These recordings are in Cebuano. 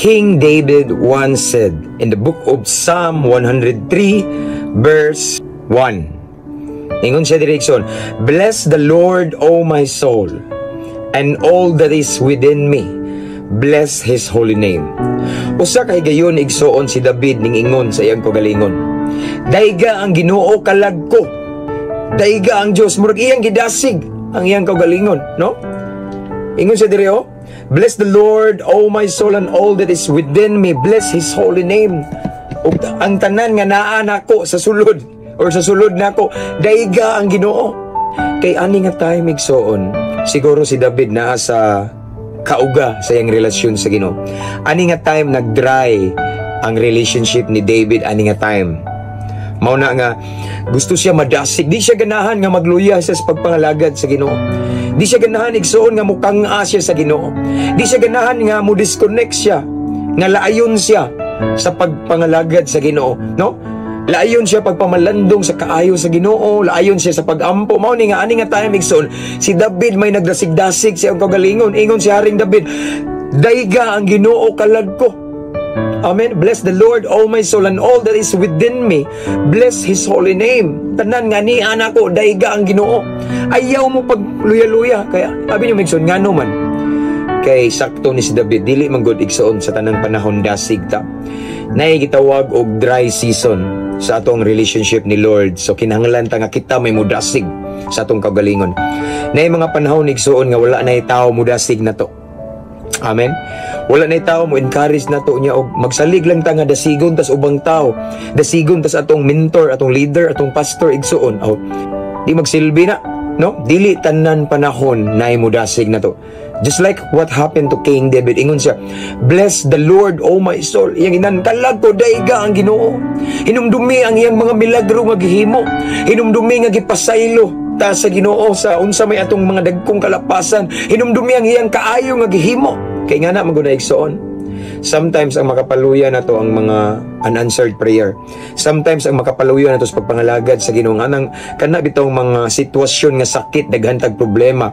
King David once said in the book of Psalm 103 verse 1. Ingon siya diri, igsoon, "Bless the Lord, O my soul, and all that is within me. Bless His holy name." Usa ka higayon, igsoon, si David ning ingon sa iyang kaugalingon, "Dayga ang Ginoo, kalag ko. Dayga ang Dios." Murag iyang gidasig ang iyang kaugalingon, no? Ingon siya diri oh, "Bless the Lord, O my soul, and all that is within me. Bless His holy name." Ug ang tanan nga naa nako sa sulod or sa sulod nako, dayga ang Ginoo. Kay ani nga time, igsoon, siguro si David naa sa kauga sa iyang relasyon sa Ginoo. Ani nga time, nag-dry ang relationship ni David ani nga time. Mao na nga gusto siya madasig, di siya ganahan nga magluya siya sa pagpangalagad sa Ginoo. Di siya ganahan, igsoon, nga mukang-a siya sa Ginoo. Di siya ganahan nga mo disconnect siya, nga laayon siya sa pagpangalagad sa Ginoo, no? Laayon siya pagpamalandong sa kaayo sa Ginoo, laayon siya sa pagampo. Mao ni nga ani nga time, igsoon, si David may nagdasig-dasig sa iyang kaugalingon. Ingon si Haring David, "Dayga ang Ginoo, kalag ko." Amen. "Bless the Lord, O my soul, and all that is within me. Bless His holy name." Tanan nga niya nako, dayga ang Ginoo. Ayaw mo pagluya-luya. Kaya, sabi niyo, igsoon, ngano man? Kay sakto ni si David, dili man gud, igsoon, sa tanang panahon dasig ta. Naay gitawag og dry season sa atong relationship ni Lord. So kinahanglan ta nga kita may mudasig sa atong kaugalingon. Naay mga panahon, igsoon, nga wala na tao mudasig nato. Amen. Wala na tao mo encourage nato niya og magsalig lang ta nga dasigon tas ubang tao. Dasigon tas atong mentor, atong leader, atong pastor, igsuon. Oh, di magsilbi na, no? Dili tanan panahon na mudasig nato. Just like what happened to King David, ingon siya, "Bless the Lord, O my soul." Iyang ingnan, "Kalag ko, dayga ang Ginoo." Hinumdumi ang iyang mga milagro nga gihimo. Hinumdumi nga gipasaylo ta sa Ginoo sa unsa may atong mga dagkong kalapasan. Hinumdumi ang iyang kaayo nga gihimo. Kay nga na maguna, igsoon. Sometimes ang makapaluya nato ang mga unanswered prayer. Sometimes ang makapaluya nato sa pagpangalagad sa Ginoo anang kana bitong mga sitwasyon nga sakit, daghan tag problema.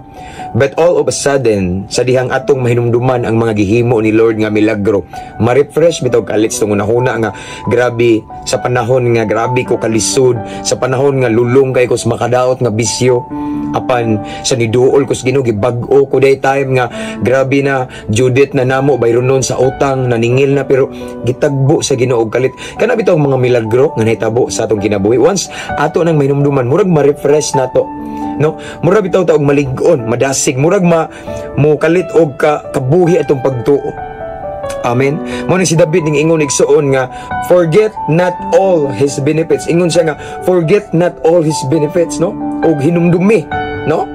But all of a sudden, sa dihang atong mahinumduman ang mga gihimo ni Lord nga milagro, ma-refresh bitaw kalit sa hunahuna nga grabe sa panahon nga grabe ko kalisod, sa panahon nga lulong kay ko sa makadaot nga bisyo, apan sa niduol ko sa Ginoo, gibag-o ko. Day time nga grabe na Judith na namo bayronon sa utang, naningil na, pero gitagbo sa Ginoo og kalit. Kana bitaw ang mga milagro nga nahitabo sa atong kinabuhi, once ato nang mahinumduman, murag ma-refresh nato, no? Murag bitaw ta og malig-on, madasig, murag ma mo kalit og kabuhi atong pagtuo. Amen. Mao ni si David ning ingon, igsuon, nga forget not all his benefits. Ingon siya nga forget not all his benefits, no? Og hinumdumi, no?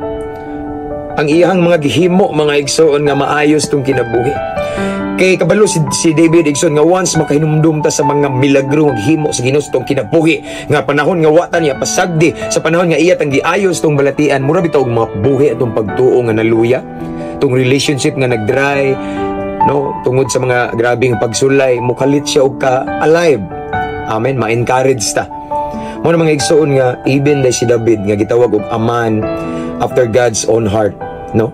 Ang iyang mga gihimo, mga igsuon, nga maayos tong kinabuhi. Kay kabalo si David, igsoon, nga once makahinumdum ta sa mga milagro nga gihimo sa Ginoo sa tong kinabuhi, nga panahon nga wa ta niya pasagdi, sa panahon nga iya tang giayos tong balatian, mura bitaw og mga buhi atong pagtuo nga naluya, tong relationship nga nagdry, no, tungod sa mga grabing pagsulay, mukalit siya og ka alive. Amen. Ma-encourage ta mo na, mga igsoon, nga even day si David nga gitawag og a man after God's own heart, no,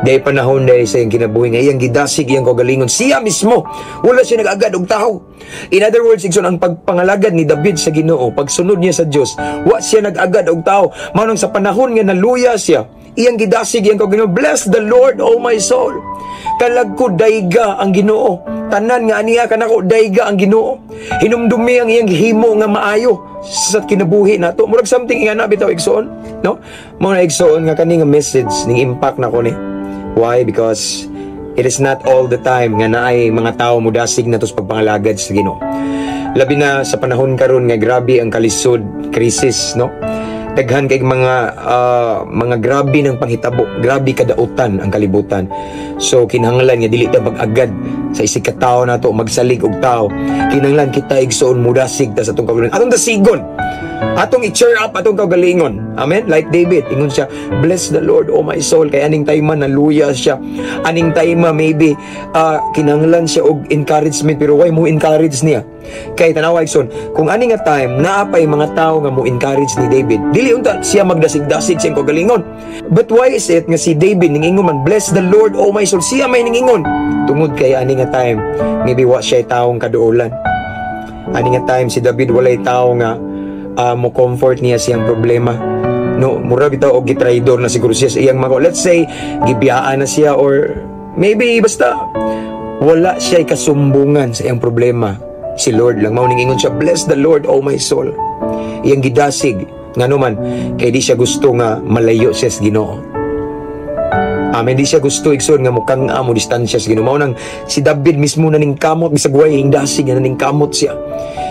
day panahon day sa iyang kinabuhi nga iyang gidasig iyang kaugalingon siya mismo, wala siya nag-agad og tao. In other words, igsoon, ang pagpangalagad ni David sa Ginoo, pagsunod niya sa Dios, wa siya nag-agad og tao. Mao nang sa panahon nga naluya siya, iyang gidasig iyang kaugalingon, "Bless the Lord, O my soul." "Kalag ko, dayga ang Ginoo. Tanan nga aniya kanako, dayga ang Ginoo." Hinumdumi ang iyang gihimo nga maayo sa kinabuhi nato. Murag something nga na bitaw, igsoon, no? Mao na, igsoon, nga kani nga message ning impact nako ni. Why? Because it is not all the time nga naay mga tao mudasig nato sa pagpangalagad sa Ginoo. Labi na sa panahon karon nga grabe ang kalisod, krisis, no? Daghan kay mga grabe ng panghitabo, grabe kadautan ang kalibutan. So kinahanglan nga dili ta pag-agad sa isig ka tawo nato, magsalig og tao. Kinahanglan kita, igsoon, mudasig ta sa atong kaugalingon. Atong dasigon Atong i-cheer up atong kaugalingon. Amen? Like David, ingon siya, "Bless the Lord, O my soul." Kay aning time naluya siya. Aning time maybe kinahanglan siya og encouragement, pero way mo encourage niya. Kay tanawa, igsoon, kung ani nga time naa pay mga tao nga mo encourage ni David, dili unta siya magdasig-dasig siyang kaugalingon. But why is it nga si David ningingon man, "Bless the Lord, O my soul"? Siya may ningingon. Tungod kay ani nga time, maybe wa siya taong kaduolan. Ani nga time si David walay tao nga mo comfort niya siyang problema. No, mura bitaw og gitraidor na siguro siya sa iyang mga, let's say, gibiyaan na siya or maybe basta wala siya kasumbungan sa iyang problema. Si Lord lang mao ning ingon siya, "Bless the Lord, O my soul." Iyang gidasig, ngano man, kay di siya gusto nga malayo siya sa Ginoo. Amen, di siya gusto, igsoon, nga mukang amo distansya sa Ginoo. Mao nang si David mismo na ning kamot, bisag way hingdasig nga ning kamot siya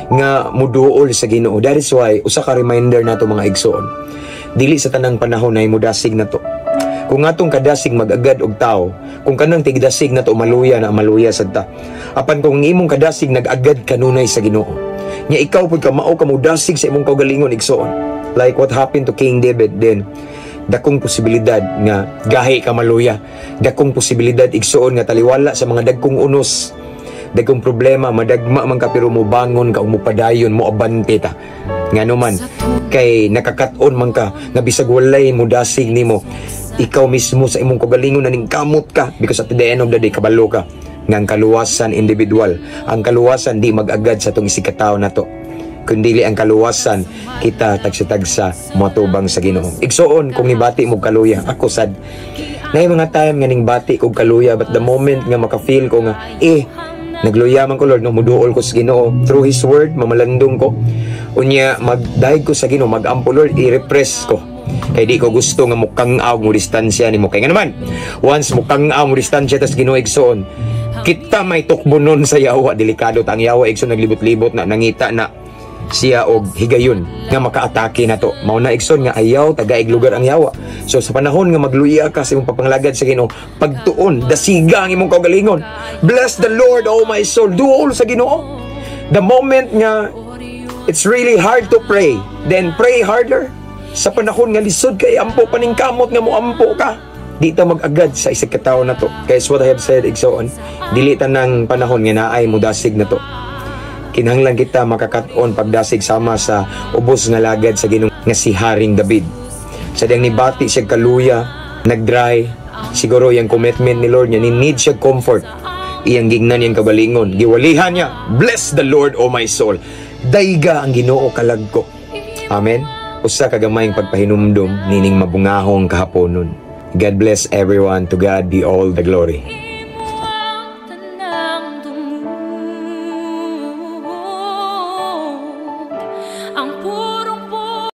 nga muduol sa Ginoo. That is why usa ka reminder nato, mga igsoon. Dili sa tanang panahon ay mudasig na to. Kung atong kadasig mag-agad og tao, kung kanang tigdasig na to maluya na, maluya sad ta. Apan kung ang imong kadasig nag-agad kanunay sa Ginoo. Nya ikaw pud ka mao ka mudasig sa imong kaugalingon, igsoon. Like what happened to King David, then dakong posibilidad nga gahi ka maluya. Dakong posibilidad, igsoon, nga taliwala sa mga dagkong unos, dagkong problema, madagma man ka pero mobangon ka ug mopadayon, mo abante ta. Ngano man, kay nakakaton man ka nga bisag walay mudasig nimo, ikaw mismo sa imong kaugalingon na kamot ka, because at the end of the day, kabalo ka nga ang kaluwasan individual. Ang kaluwasan di mag-agad sa tong isigkatawo na to, kundi ang kaluwasan kita tagsa-tagsa moatubang sa Ginoo. Igsoon, kung nibati mo kaluya, ako sad na mga time nga ning bati kog kaluya, but the moment nga maka-feel ko nga eh nagluya man ko, Lord, no, muduol ko sa Ginoo through His word, mamalandong ko, unya magdayeg ko sa Ginoo, magampo, "Lord, i-refresh ko kay di ko gusto nga mukang-aw mo distansya nimo." Kay nga naman, once mukang-aw mo distansya tas Ginoo, igsoon, kita may tukbo nun sa yawa. Delikado ta ang yawa, igsoon, naglibot-libot na, nangita na siya og higayon nga makaatake na to. Mao na, igsoon, nga ayaw tagaig lugar ang yawa. So sa panahon nga magluya ka sa imong papanglagad sa Ginoo, pagtuon, dasiga ang imong kaugalingon. "Bless the Lord, O my soul." Duol sa Ginoo. The moment nga it's really hard to pray, then pray harder. Sa panahon nga lisod kay ampo, paningkamot nga moampo ka. Di ta mag-agad sa isang katawo na to. Kaya what I have said, igsoon, dili ta ng panahon nga naay mudasig na to. Kinahanglan kita makakat-on pagdasig sama sa ubos nga lagad sa Ginoo nga si Haring David. Sa diyang nibati siya kaluya, nagdry, siguro yung commitment ni Lord niya, ni need siya comfort. Iyang gingnan iyang kagalingon, giwalihan niya, "Bless the Lord, O my soul." Dayga ang Ginoo, kalag ko. Amen. Usa ka gamayng pagpahinumdom nining mabungahong kahaponon. God bless everyone. To God be all the glory.